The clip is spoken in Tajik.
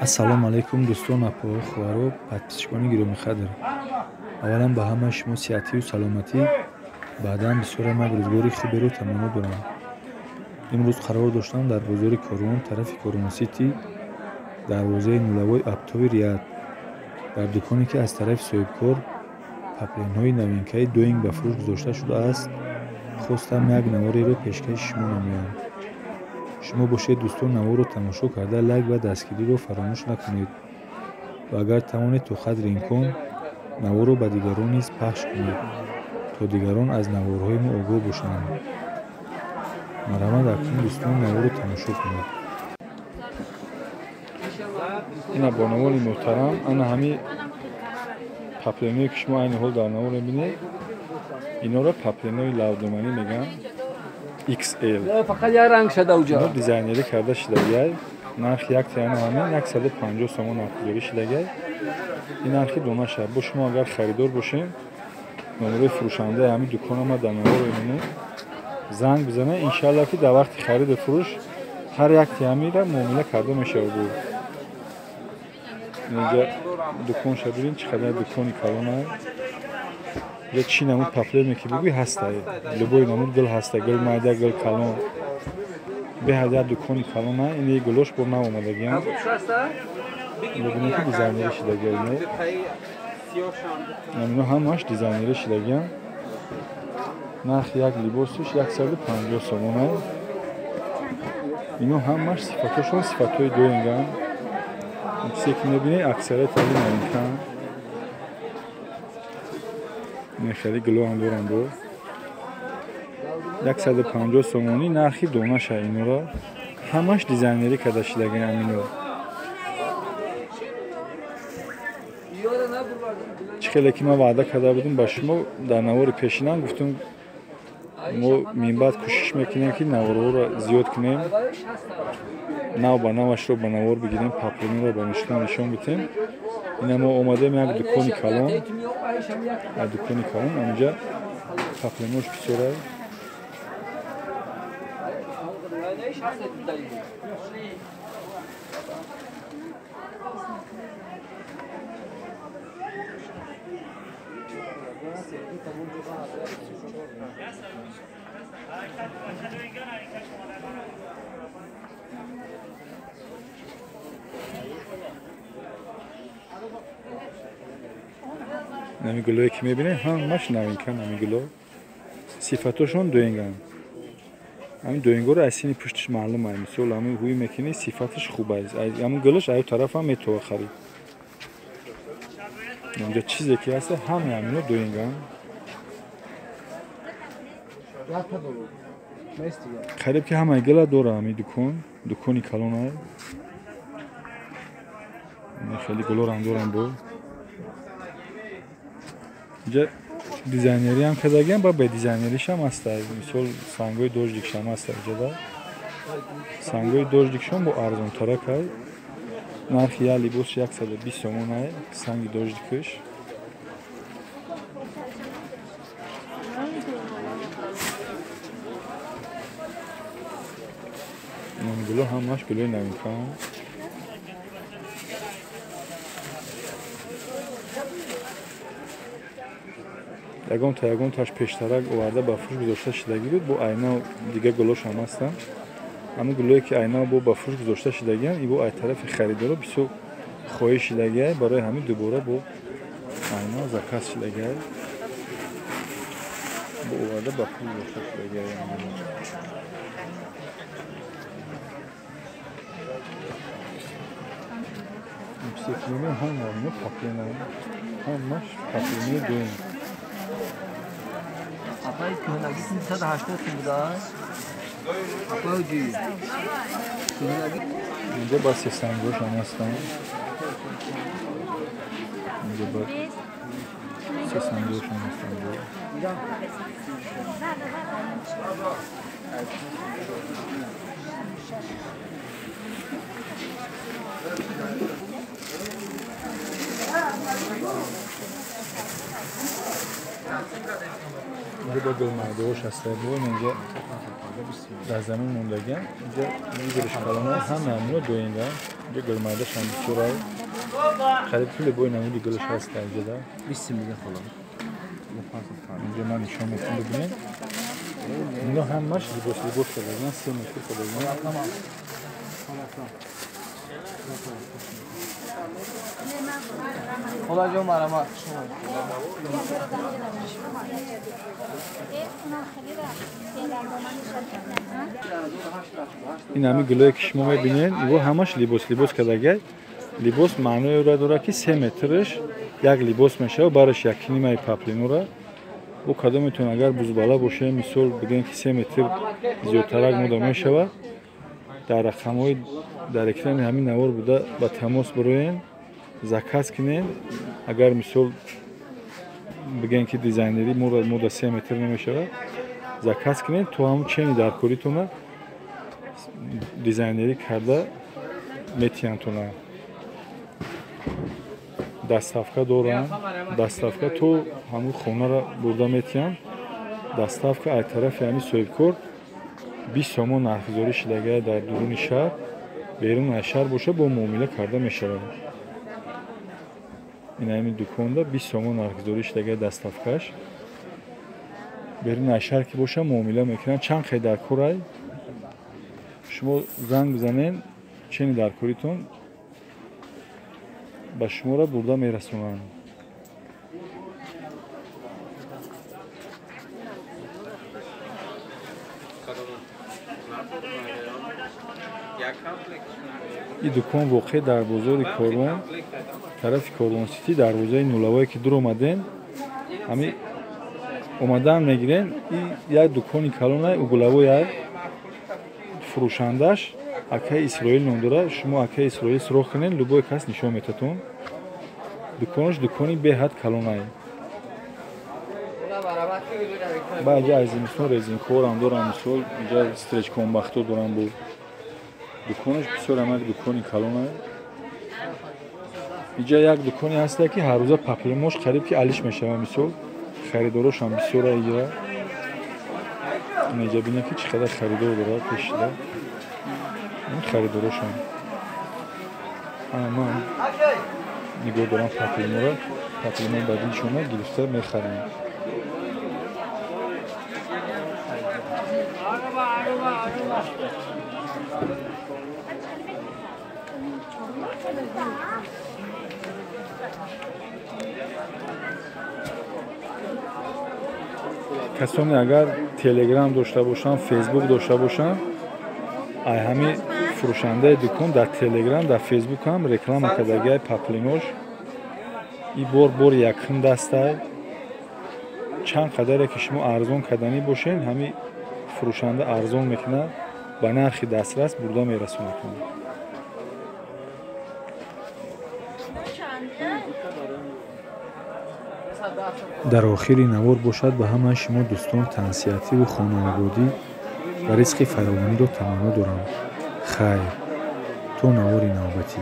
Ассалому алайкум дӯстон, апоҳо, хоҳаро, подписчикони гиромиқадр. Аввалан ба ҳамаи шумо сиҳатию саломатӣ, баъдан бисёрам як рӯзгори хуберо таманно дорам. Имрӯз қарор доштам дар бозори Корвон, тарафи Корвон Сити, дарвозаи нулавои оптовый ряд, дар дуконе ки аз тарафи соҳибкор паплинҳои новинкаи Доинг ба фурӯш гузошта шудааст, хостам як навореро пешкаши шумо намоям. Шумо бошед дӯстон, наворро тамошо карда лайк ва дастгириро фаромӯш накунед ва агар тавонед то қадри имкон наворро ба дигарон низ пахш кунед, то дигарон аз наворҳои мо огоҳ бошанд. Марҳамат, акнун дӯстон наворро тамошо кунед. Ина бонувони муҳтарам, ана ҳами паплиное ки шумо айни ҳол дар навор мебинед, инора паплинои лавдоманӣ мегӯянд. XL. Фақат як ранг шуда уҷа. Ино дизайнерӣ карда шудагиай. Нархи як таяна ҳамин 150 сомон нархгузорӣ шудагиай. Ин нархи донаша. Бо шумо агар харидор бошем, номерои фурӯшандаи ҳамин дукона ма дар навор мемонем. Занг бизанед, иншааллоҳ ки дар вақти хариду фурӯш ҳар як тиямира муомила карда мешавад. Инҷа дуконша бибин, чӣ қадар дукони калона. Я чӣ намуд паплеме ки бигӯй ҳаста, любой намуд гул ҳаста, гул майда, гул калон. Беҳад як дукони калона, ин гулош бо нав омадагиам. Бибинед ки дизайнерӣ шудагиа ино. Ино ҳамааш дизайнерӣ шудагиам. Нархи як либосиш 150 сомона. Ино ҳамааш сифатошон сифатҳои доинган. Чизе ки мебинед аксарияти али новинкан. Хеле гуло ҳам дорам бо 150 сомонӣ нархи донаша. Инора ҳамаш дизайнерӣ карда шудагиан амино. Чӣ хеле ки ман ваъда карда будам ба шумо дар навори пешинам, гуфтам мо минбаъд кӯшиш мекунем ки наворҳоро зиёд кунем, нав ба навашро ба навор бигирем, паплиноро ба шумо нишон бидиҳем. Ина мо омадем як дукони калон, як дукони калон, онҷа паплинош бисёр аст. Нами гулое ки мебинед ҳамаш новинкан, ҳами гуло сифатошон доинган. Ҳамин доингоро аз сини пуштиш маълум аст. Мисол ҳамин ҳуй мекунӣ, сифаташ хуб аст. Ҳамин гулош аю тараф ҳам метова харид. Инҷа чизе ки ҳаст ҳамаи ҳамино доинган. Қариб ки ҳамаи гула дора ҳамин дукон, дукони калон аст. Хеле гулорам дорам бо. Инҷа дизайнерӣ ҳам кардагиам, ба бедизайнеришам ҳаста. Мисол сангҳои дождикшам ҳаста инҷада. Сангҳои дождикшон бо арзонтарак аст. Нархи як либос 120 сомон аст, санги дождикаш. Гуло ҳамаш гулои новинкаам. Ягонта ягонташ пештарак оварда ба фурӯш гузошта шудагӣ буд, бо айна дига гулош ҳам ҳастанд. Ҳамин гулое ки айна бо ба фурӯш гузошта шудагианд, ибо ай тарафи харидоро бисёр хоҳиш шудагиай, барои ҳамин дубора бо айна заказ шудагиай, бо оварда ба фурӯш гузошта шудагиай. Чизе ки мебинем ҳама ино паплина, ҳамаш паплинои доим. Апай кӯҳнагӣ 380 сум будааст. Апай ҷи. Кӯҳнагӣ инҷа ба сесангош ҳам ҳастанд. Инҷа ба сесангош ҳам ҳастанд. Инҷа бо гулмайдаҳош ҳаста, бо инҷа дар замин мондагиам. Инҷа гулш калона, ҳама ҳамино доинда. Инҷа гулмайдаш ҳам бисёр қариб пули бой намуди гулш ҳаста инҷа. 20 миллион холам. Инҷа ман нишон метам, бибинед. Ино ҳамаш либос кардагиан, 3 метр кардагиан. Худо марҳамат. Ин ҳами гулое ки шумо мебинед, иво ҳамаш либос кардагиай. Либос маъноеро дорад, ки 3 метрш як либос мешавад, бараш якнимаи паплинора. Бо кадометон агар бузбала боше, мисол бигӯем ки 3 метр зиёдтарак мода мешавад, дар рақамҳои дар экрани ҳамин навор буда ба тамос бироен, заказ кунед. Агар мисол бигӯем ки дизайнерӣ мода 3 метр намешавад, заказ кунед, то ҳамун чени даркоритона дизайнерӣ карда метиҳандтона. Доставка доранд, доставка то ҳамун хонаро бурда метиҳанд. Доставка аз тарафи ҳамин соҳибкор 20 сомон нархгузорӣ шудагиа дар дуруни шаҳр, берун аз шаҳр боша бо муомила карда мешавад. Ин ҳамин дуконда 20 сомон нархгузорӣ шудагиа доставкаш. Берун аз шаҳр ки боша муомила мекунанд. Чанд хел дар корай шумо занг бизанед, чени даркоритон ба шуморо бурда мерасонанд. Ин дукон воқеъ дар бозори Корвон, тарафи Корвон Сити, дарвозаи нулавое ки дур омадем, ҳами омадан мегирем. Ин як дукони калонай, угулавояй, фурӯшандаш акаи Исроил ном дорад. Шумо акаи Исроил суроғ кунед, любой кас нишон метатон. Дуконаш дукони беҳад калонай. Ба инҷа аз зимистон резинкорам дорам, мисол инҷа стречконбахто дорам. Бо дуконаш бисёр ҳам як дукони калонай. Инҷа як дуконе ҳаста ки ҳар рӯза паплимош қариб ки алиш мешавад, мисол харидорошам бисёра иҷа. Инҷа бинед ки чӣ қадар харидор дорад пешида. Ин харидорошам. Ман нигоҳ дорам паплиморо, паплимо ба дилшона гирифта мехарам. Касоне агар Телеграм дошта бошанд, Фейсбук дошта бошанд, ай ҳами фурӯшандаи дукон дар Телеграм, дар Фейсбук ҳам реклама кардагиай паплинош. И бор якум дастай. Чанд қадаре ки шумо арзон карданӣ бошед, ҳами фурӯшанда арзон мекунад, ба нархи дастрас бурда мерасонадтон. Дар охири навор бошад ба ҳамаи шумо дӯстон тансиҳативу хонаободӣ ва ризқи фаровониро таманно дорам. Хайр, то навори навбатӣ.